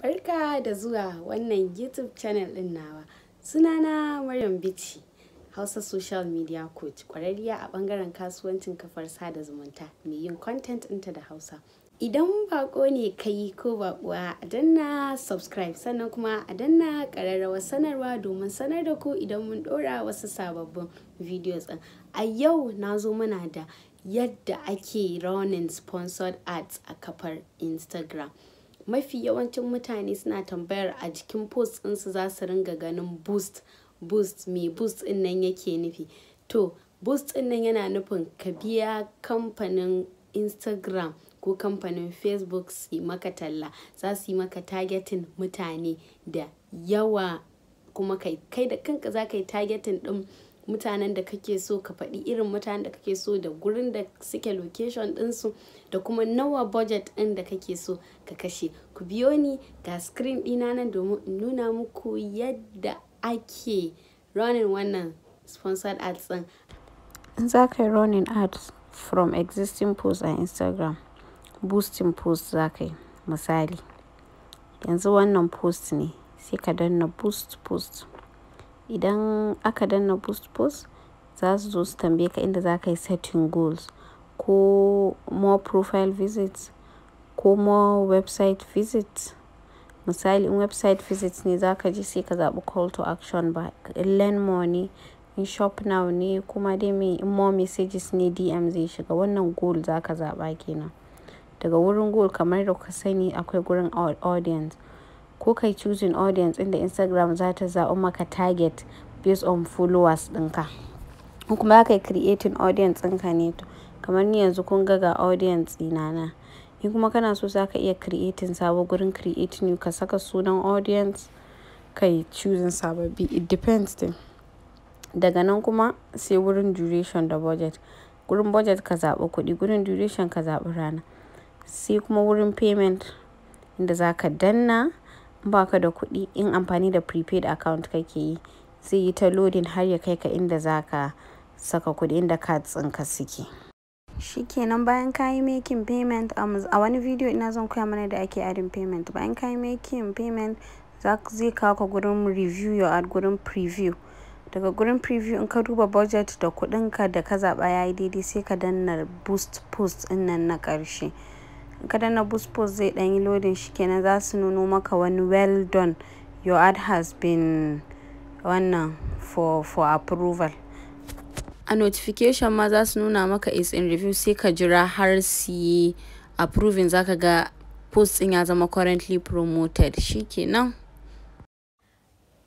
Barka da zuwa wannan YouTube channel ɗin nawa. Sunana Maryam Bichi, Hausa Social Media Coach, ƙwararriya a ɓangaren kasuwancin kafar sada zumunta, mai yin content ɗinta da Hausa. Idan baƙo ne kai ko baƙuwa, a danna subscribe, sannan kuma a danna ƙararrawar sanarwa domin sanar da ku idan mun ɗora wasu sababbin videos ɗin. A yau na zo mana da yadda ake running sponsored ads a kafar Instagram. Mafi yawancin mutane suna tambayar a jikin post ɗinsu za su ringa ganin boost, boost, me boost ɗin nan yake nufi? To, boost ɗin nan yana nufin ka biya kamfanin Instagram ko kamfanin Facebook su yi maka talla. Za su yi maka targeting mutane da yawa, kuma kai da kanka za ka yi targeting ɗin mutanen da kake so, ka faɗi irin mutanen da kake so da gurin da suke, location ɗinsu, da kuma nawa budget ɗin da kake so ka kashe. Ku biyo ni, ga screen ɗina nan, domin in nuna muku yadda ake running wannan sponsored ads ɗin. In za ka yi running ads from existing posts a Instagram, boosting post za ka yi. Misali, yanzu wannan post ne, sai ka danna boost post. Idan aka danna boost post, za su zo su tambaye ka inda za ka yi setting goals, ko more profile visits ko more website visits. Misali, in website visits ne, za ka je sai ka zaɓi call to action, ba learn more ne, in shop now ne, kuma dai me, in more messages ne, DM zai shiga. Wannan goal za ka zaɓa kenan. Daga wurin goal, kamar da kuka sani, akwai gurin audience. Ko kai choosing audience inda Instagram za ta zaɓi maka target based on followers ɗinka. In kuma za ka yi creating audience ɗinka ne, to kamar ni yanzu kun ga audience ɗina na. In kuma kana so, za ka iya creating sabo, gurin create new, ka saka sunan audience, ka yi choosing sababbi. It depends din. Daga nan kuma sai wurin duration da budget. Gurin budget ka zaɓi kuɗi, gurin duration ka zaɓi rana. Sai kuma wurin payment inda za ka danna in ba ka da kuɗi, in amfani da prepaid account kake yi, zai yi ta loading har ya kai ka inda za ka saka kuɗi, inda cards ɗinka suke. Shikenan, bayan ka yi making payment, a wani video ina zan koya mana da ake adding payment. Bayan ka yi making payment, zai kawo ka gurin review your ad, gurin preview. Daga gurin preview, in ka duba budget da kuɗinka da ka zaɓa yayi daidai, sai ka danna boost post ɗin nan na ƙarshe. In ka danna boost post, zai ɗan yi loading. Shikenan, za su nuno maka wani "Well done, your ad has been wannan for approval." A notification ma za su nuna maka "is in review". Sai ka jira har su yi approving, za ka ga post ɗin ya zama currently promoted. Shikenan.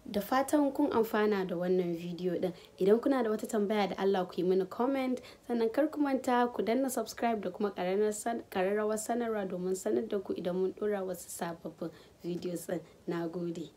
Da fatan kun amfana da wannan bidiyo din. Idan kuna da wata tambaya, da Allah ku yi mini comment. Sannan kar ku manta ku danna subscribe da kuma ƙararrawar sanarwa domin sanar da ku idan mun ɗora wasu sababbin videos din. Na gode.